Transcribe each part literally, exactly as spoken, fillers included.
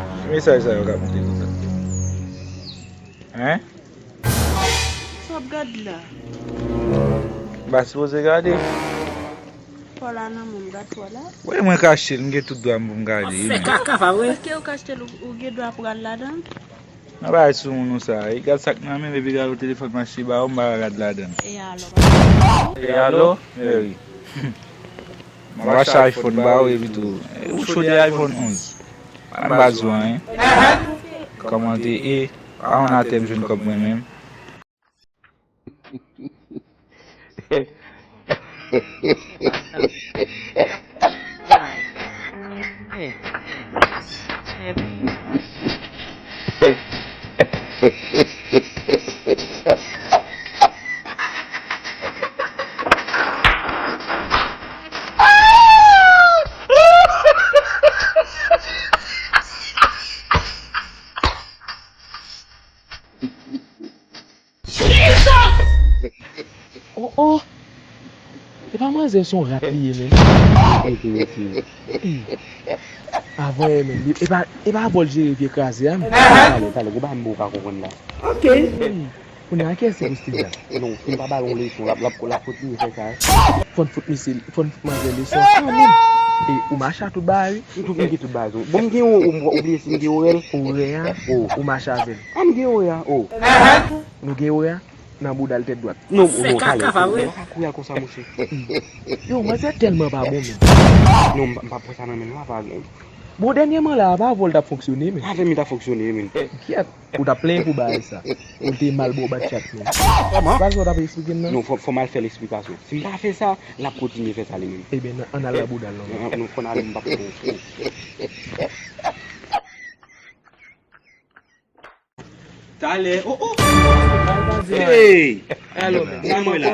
Ki mesaj sa yo k ap monte konsa? Hein? Sa w ap gad la? M pa sipoze gade. Fò la nan men m, gad fò la. Wi, mwen kache l, m gen tout dwa m pou m gade wi, men. Kaka pa vre. Paske ou kache l, ou, ou gen dwa pral ladan l. Nan bagay sou moun ou sa, egal sa k nan men m, epi egal telefòn m achte ba ou, m pa ka gad ladan l. E alò? E alò? Mary. M ap achte iPhone ba ou, epi tou, ou chode iPhone onz. M pa di w anyen. Kòmante e, pa ann atè m jwenn kòb mwen menm. Oh, oh! E pa manzè, se yon rat li ye, men. Ok, ok. Ey. Avan yè, men. E pa, e pa vòl jere vye kraze a, men. Talè, talè, gon bagay m pa konprann la. Ok. Ey. Kounye a, kiyès se pou Steve la? Non, si m pa ba l yon leson, l ap, l ap, l ap kontinye fè sa. Fò n fout misye, fò n fout manzè leson kanmenm. E ou mache a tout bagay, wi. M tout, m gen tout bagay, wi. Bon, m gen yon, ou, ou bliye si m gen orè l? Orè a, oh, ou mache avè l. Ah, m gen orè a, oh. Nou gen orè a? Nan bouda l tèt dwat. Non, non, talè. M pa ka kouri al konsa, monchè. Yo, manzè tèlman pa bon, men. Non, m pa, m pa pran sa nan men l, non, pa gen. Bon, dènyèman la, pa avè w l t ap fonksyone, men. Avè m li t ap fonksyone, men. Kiyèt. Ou t ap plenyen pou bagay sa. Ou te mal ba w bat chat menm. Kòman? Se pa sa w t ap eksplike m nan? Non, fò, fò m al fè l eksplikasyon. Si m pa fè sa, l ap kontinye fè sa li menm. Ebyen, ann al nan bouda l non. Non, non, fò n ale, m p ap fè w. Talè, oh, oh! Hey! Alò, men. Sa mwen la.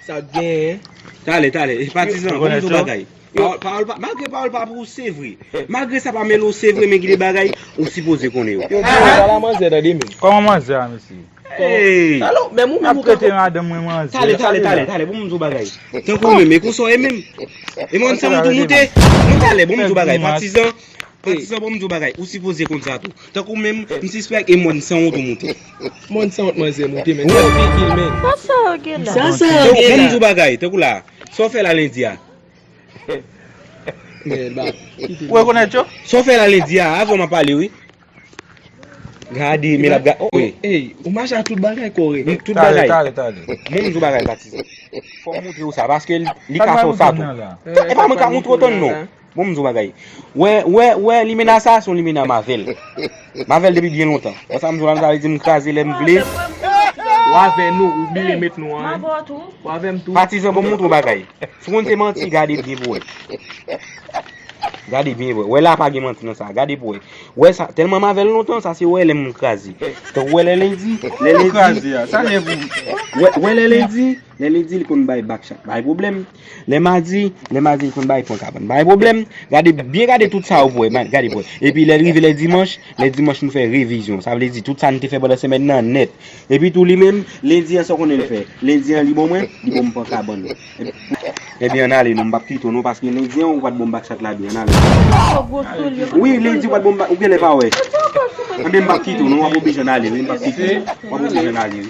Sa gen. Talè, talè. E patizan, bon, m di w bagay. Pawòl, pawòl pa, malgre pawòl pa pou ou, se vre. Malgre sa pa mele w, se vre, men gen de bagay ou sipoze konnen yo. Yo di yo pa la manzè, tande, men. Kòman manzè a, mesye? Hey! Alò, men ou menm ou trete madanm mwen manzè. Talè, talè, talè, talè, bon, m di w bagay. Tankou ou menm, e konsa w ye menm. E mwen, m sanwont ou moute. Mwen talè, bon, m di w bagay. Patizan, patizan, bon, m di w bagay. Ou sipoze konn sa tou. Tankou ou menm, m sispèk e mwen, m sanwont ou moute. Mwen, m sanwont manzè moute, men. Sa figi l, men. Sa, sa, bon, m di w bagay. Tankou la, sa w fè la lendi a? Ou rekonèt yo? Sa w fè la lendi a, avan m ap pale, wi. Gade, men l ap gade. Oh, ey, ou mache a tout bagay kòrèk. Tout bagay. Talè, talè, talè. Bon, m di w bagay, patizan. Fò m montre w sa, paske li, li ka fè w sa tou. E pa mwen ka montre w tonn, non. Bon, m di w bagay. Wè, wè, wè, limena sa, se yon limena m avè l. M avè l depi byen lontan. Wè sa m di w la, sa vle di m kraze lè m vle. W avè nou, ou bliye met nou an. M avè w tou. W avè m tou. Patizan, bon, m montre w bagay. Si w konn se manti, gade byen pou wè. Gade byen pou wè. Wè la pa gen manti nan sa. Gade pou wè. Wè sa, tèlman m avè l lontan, sa se wè lè m kraze. Tankou wè lè lendi, lè lendi. Wè, wè lè lendi, lè lendi li konn bay bak chat, bay pwoblèm. Lè madi, lè madi li konn bay pran kabann, bay pwoblèm. Gade, byen gade tout sa yo pou wè, gade pou wè. Epi lè l rive lè dimanch, lè dimanch nou fè revizyon. Sa vle di tout sa n te fè pandan semèn nan nèt. Epi tou li menm, lendi an sa w konnen l fè? Lendi an li ban mwen, li ban m pran kabann. Ebyen ann ale non, m p ap kite w non, paske lendi an ou pa t ban m bak chat la byen, ann ale. Wi, lendi ou pa t ban m bak, ou genlè pa wè. Ebyen m p ap kite w non, w ap oblije ann ale wi, m p ap kite w, w ap oblije ann ale wi.